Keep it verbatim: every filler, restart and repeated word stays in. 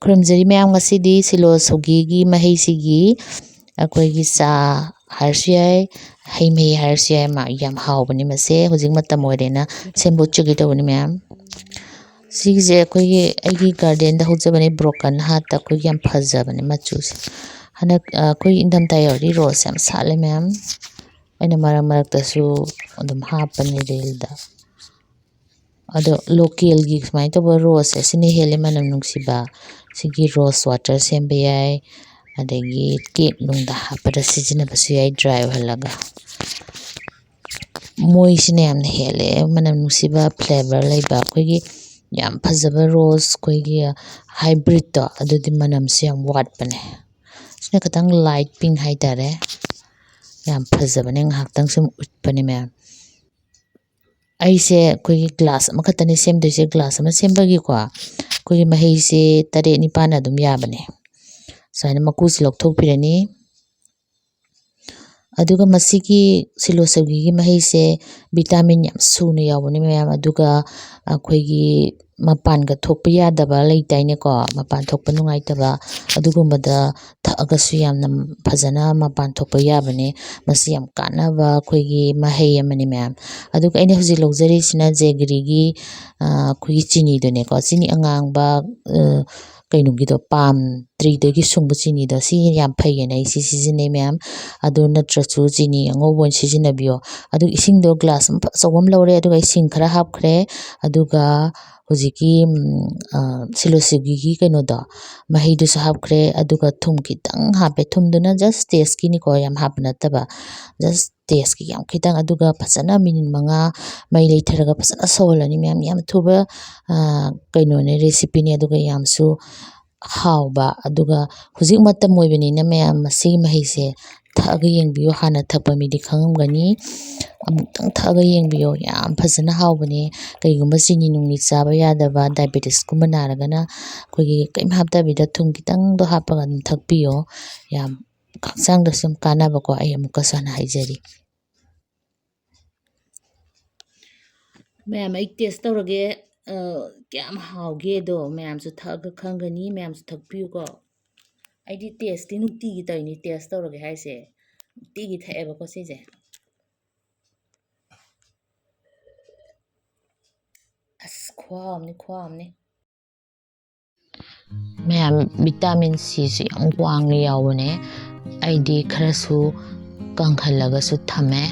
ꯈꯨꯔꯨꯝꯖꯔꯤ ꯃꯌꯥꯝ, ꯉꯁꯤꯗꯤ ꯁꯤꯂꯣ ꯁꯧꯒꯤꯒꯤ ꯃꯍꯩꯁꯤꯒꯤ ꯑꯩꯈꯣꯏꯒꯤ ꯆꯥ ꯍꯥꯏꯔꯁꯨ ꯌꯥꯏ, ꯍꯩ ꯃꯍꯤ ꯍꯥꯏꯔꯁꯨ ꯌꯥꯏ, ꯃꯥ ꯌꯥꯝ ꯍꯥꯎꯕꯅꯤ꯫ ꯃꯁꯦ ꯍꯧꯖꯤꯛ ꯃꯇꯝ ꯑꯣꯏꯔꯦꯅ ꯁꯦꯝꯗꯣꯛꯆꯒꯦ ꯇꯧꯕꯅꯤ ꯃꯌꯥꯝ꯫ ꯁꯤꯒꯤꯁꯦ ꯑꯩꯈꯣꯏꯒꯤ, ꯑꯩꯒꯤ garden ꯗ ꯍꯧꯖꯕꯅꯦ, broken heart꯫ ꯑꯩꯈꯣꯏꯒꯤ ꯌꯥꯝ ꯐꯖꯕꯅꯦ ꯃꯆꯨꯁꯦ꯫ ꯍꯟꯗꯛ ꯑꯩꯈꯣꯏ ꯏꯪꯊꯝꯊꯥ ꯌꯧꯔꯗꯤ rose ꯌꯥꯝ ꯁꯥꯠꯂꯦ ꯃꯌꯥꯝ꯫ ꯑꯩꯅ ꯃꯔꯛ ꯃꯔꯛꯇꯁꯨ ꯑꯗꯨꯝ ꯍꯥꯞꯄꯅꯦ reel ꯗ꯫ ꯑꯗꯣ local ꯒꯤ ꯁꯨꯃꯥꯏꯅ ꯇꯧꯕ rose ꯁꯦ, ꯁꯤꯅ ꯍꯦꯜꯂꯦ ꯃꯅꯝ ꯅꯨꯡꯁꯤꯕ꯫ ꯁꯤꯒꯤ rose water ꯁꯦꯝꯕ ꯌꯥꯏ, ꯑꯗꯒꯤ cake ꯅꯨꯡꯗ ꯍꯥꯞꯄꯗ ꯁꯤꯖꯤꯟꯅꯕꯁꯨ ꯌꯥꯏ, dry ꯑꯣꯏꯍꯜꯂꯒ꯫ ꯃꯣꯏꯁꯤꯅ ꯌꯥꯝꯅ ꯍꯦꯜꯂꯦ ꯃꯅꯝ ꯅꯨꯡꯁꯤꯕ, flavour ꯂꯩꯕ꯫ ꯑꯩꯈꯣꯏꯒꯤ ꯌꯥꯝ ꯐꯖꯕ rose, ꯑꯩꯈꯣꯏꯒꯤ hybrid ꯇꯣ, ꯑꯗꯨꯗꯤ ꯃꯅꯝꯁꯦ ꯌꯥꯝ ꯋꯥꯠꯄꯅꯦ꯫ ꯁꯤꯅ ꯈꯤꯇꯪ light pink ꯍꯥꯏꯇꯥꯔꯦ, ꯌꯥꯝ ꯐꯖꯕꯅꯦ꯫ ꯉꯥꯏꯍꯥꯛꯇꯪ ꯁꯨꯝ ꯎꯠꯄꯅꯦ ꯃꯌꯥꯝ꯫ ꯑꯩꯁꯦ ꯑꯩꯈꯣꯏꯒꯤ glass ꯑꯃꯈꯛꯇꯅꯦ ꯁꯦꯝꯗꯣꯏꯁꯦ꯫ Glass ꯑꯃ ꯁꯦꯝꯕꯒꯤꯀꯣ, ꯑꯩꯈꯣꯏꯒꯤ ꯃꯍꯩꯁꯦ ꯇꯔꯦꯠ ꯅꯤꯄꯥꯜ ꯑꯗꯨꯝ ꯌꯥꯕꯅꯦ꯫ ꯁꯨꯃꯥꯏꯅ ꯃꯀꯨꯁꯦ ꯂꯧꯊꯣꯛꯄꯤꯔꯅꯤ꯫ ꯑꯗꯨꯒ ꯃꯁꯤꯒꯤ ꯁꯤꯂꯣ ꯁꯧꯒꯤꯒꯤ ꯃꯍꯩꯁꯦ vitamin ꯌꯥꯝ ꯁꯨꯅ ꯌꯥꯎꯕꯅꯦ ꯃꯌꯥꯝ꯫ ꯑꯗꯨꯒ ꯑꯩꯈꯣꯏꯒꯤ ꯃꯄꯥꯟꯒ ꯊꯣꯛꯄ ꯌꯥꯗꯕ ꯂꯩꯗꯥꯏꯅꯦꯀꯣ, ꯃꯄꯥꯟ ꯊꯣꯛꯄ ꯅꯨꯡꯉꯥꯏꯇꯕ, ꯑꯗꯨꯒꯨꯝꯕꯗ ꯊꯛꯑꯒꯁꯨ ꯌꯥꯝꯅ ꯐꯖꯅ ꯃꯄꯥꯟ ꯊꯣꯛꯄ ꯌꯥꯕꯅꯦ꯫ ꯃꯁꯤ ꯌꯥꯝ ꯀꯥꯟꯅꯕ ꯑꯩꯈꯣꯏꯒꯤ ꯃꯍꯩ ꯑꯃꯅꯤ ꯃꯌꯥꯝ꯫ ꯑꯗꯨꯒ ꯑꯩꯅ ꯍꯧꯖꯤꯛ ꯂꯧꯖꯔꯤꯁꯤꯅ ꯖꯦꯒꯔꯤꯒꯤ, ꯑ, ꯑꯩꯈꯣꯏꯒꯤ ꯆꯤꯅꯤꯗꯨꯅꯦꯀꯣ, ꯆꯤꯅꯤ ꯑꯉꯥꯡꯕ, ꯑ, ꯀꯩꯅꯣꯒꯤꯗꯣ, palm tree ꯗꯒꯤ ꯁꯨꯡꯕ ꯆꯤꯅꯤꯗꯣ, ꯁꯤ ꯌꯥꯝ ꯐꯩꯌꯦꯅ ꯑꯩ ꯁꯤ ꯁꯤꯖꯤꯟꯅꯩ ꯃꯌꯥꯝ꯫ ꯑꯗꯨ ꯅꯠꯇ꯭ꯔꯁꯨ ꯆꯤꯅꯤ ꯑꯉꯧꯕ ꯑꯣꯏꯅ ꯁꯤꯖꯤꯟꯅꯕꯤꯌꯣ꯫ ꯑꯗꯨ ꯏꯁꯤꯡꯗꯣ glass ꯑꯃ ꯑꯆꯧꯕ ꯑꯃ ꯂꯧꯔꯦ, ꯑꯗꯨꯒ ꯏꯁꯤꯡ ꯈꯔ ꯍꯥꯞꯈ꯭ꯔꯦ, ꯑꯗꯨꯒ ꯍꯧꯖꯤꯛꯀꯤ, ꯎꯝ, ꯑ, ꯁꯤꯂꯣ ꯁꯧꯒꯤꯒꯤ ꯀꯩꯅꯣꯗꯣ, ꯃꯍꯤꯗꯨꯁꯨ ꯍꯥꯞꯈ꯭ꯔꯦ, ꯑꯗꯨꯒ ꯊꯨꯝ ꯈꯤꯇꯪ ꯍꯥꯞꯄꯦ꯫ ꯊꯨꯝꯗꯨꯅ just taste ꯀꯤꯅꯤꯀꯣ, ꯌꯥꯝ ꯍꯥꯞꯄ ꯅꯠꯇꯕ, just taste ꯀꯤ ꯌꯥꯝ ꯈꯤꯇꯪ꯫ ꯑꯗꯨꯒ ꯐꯖꯅ minute ꯃꯉꯥ ꯃꯩ ꯂꯩꯊꯔꯒ ꯐꯖꯅ ꯁꯧꯍꯜꯂꯅꯤ ꯃꯌꯥꯝ꯫ ꯌꯥꯝ ꯊꯨꯕ, ꯑ, ꯀꯩꯅꯣꯅꯦ, recipe ꯅꯦ, ꯑꯗꯨꯒ ꯌꯥꯝꯁꯨ ꯍꯥꯎꯕ꯫ ꯑꯗꯨꯒ ꯍꯧꯖꯤꯛ ꯃꯇꯝ ꯑꯣꯏꯕꯅꯤꯅ ꯃꯌꯥꯝ ꯃꯁꯤꯒꯤ ꯃꯍꯤꯁꯦ ꯊꯛꯑꯒ ꯌꯦꯡꯕꯤꯌꯨ꯫ ꯍꯥꯟꯅ ꯊꯛꯄ ꯃꯤꯗꯤ ꯈꯪꯉꯝꯒꯅꯤ꯫ ꯑꯃꯨꯛꯇꯪ ꯊꯛꯑꯒ ꯌꯦꯡꯕꯤꯌꯣ, ꯌꯥꯝ ꯐꯖꯅ ꯍꯥꯎꯕꯅꯦ꯫ ꯀꯩꯒꯨꯝꯕ ꯆꯤꯅꯤ ꯅꯨꯡꯅꯤ ꯆꯥꯕ ꯌꯥꯗꯕ, diabetes ꯀꯨꯝꯕ ꯅꯥꯔꯒꯅ ꯑꯩꯈꯣꯏꯒꯤ ꯀꯩꯝ ꯍꯥꯞꯇꯕꯤꯗ ꯊꯨꯝ ꯈꯤꯇꯪꯗꯣ ꯍꯥꯞꯄꯒ ꯑꯗꯨꯝ ꯊꯛꯄꯤꯌꯣ꯫ ꯌꯥꯝ ꯍꯛꯆꯥꯡꯗꯁꯨ ꯌꯥꯝ ꯀꯥꯟꯅꯕꯀꯣ꯫ ꯑꯩ ꯑꯃꯨꯛꯀꯁꯨ ꯍꯟꯅ ꯍꯥꯏꯖꯔꯤ꯫ ꯃꯌꯥꯝ, ꯑꯩ taste ꯇꯧꯔꯒꯦ꯫ ꯑ, ꯀꯌꯥꯝ ꯍꯥꯎꯒꯦꯗꯣ ꯃꯌꯥꯝꯁꯨ ꯊꯛꯑꯒ ꯈꯪꯒꯅꯤ꯫ ꯃꯌꯥꯝꯁꯨ ꯊꯛꯄꯤꯌꯨꯀꯣ꯫ ꯑꯩꯗꯤ ꯇꯦꯁꯇꯤ ꯅꯨꯡꯇꯤꯒꯤ ꯇꯧꯔꯤꯅꯤ, ꯇꯦꯁ ꯇꯧꯔꯒꯦ ꯍꯥꯏꯁꯦ꯫ ꯅꯨꯡꯇꯤꯒꯤ ꯊꯛꯑꯦꯕꯀꯣ ꯁꯤꯁꯦ꯫ ꯑꯁ, ꯈꯨꯍꯥꯎ ꯑꯃꯅꯤ, ꯈꯨꯍꯥꯎ ꯑꯃꯅꯤ꯫ ꯃꯌꯥꯝ, ꯚꯤꯇꯥꯃꯤꯟ ꯁꯤꯁꯨ ꯌꯥꯝ ꯋꯥꯡꯅ ꯌꯥꯎꯕꯅꯦ꯫ ꯑꯩꯗꯤ ꯈꯔꯁꯨ ꯀꯪꯍꯜꯂꯒꯁꯨ ꯊꯝꯃꯦ꯫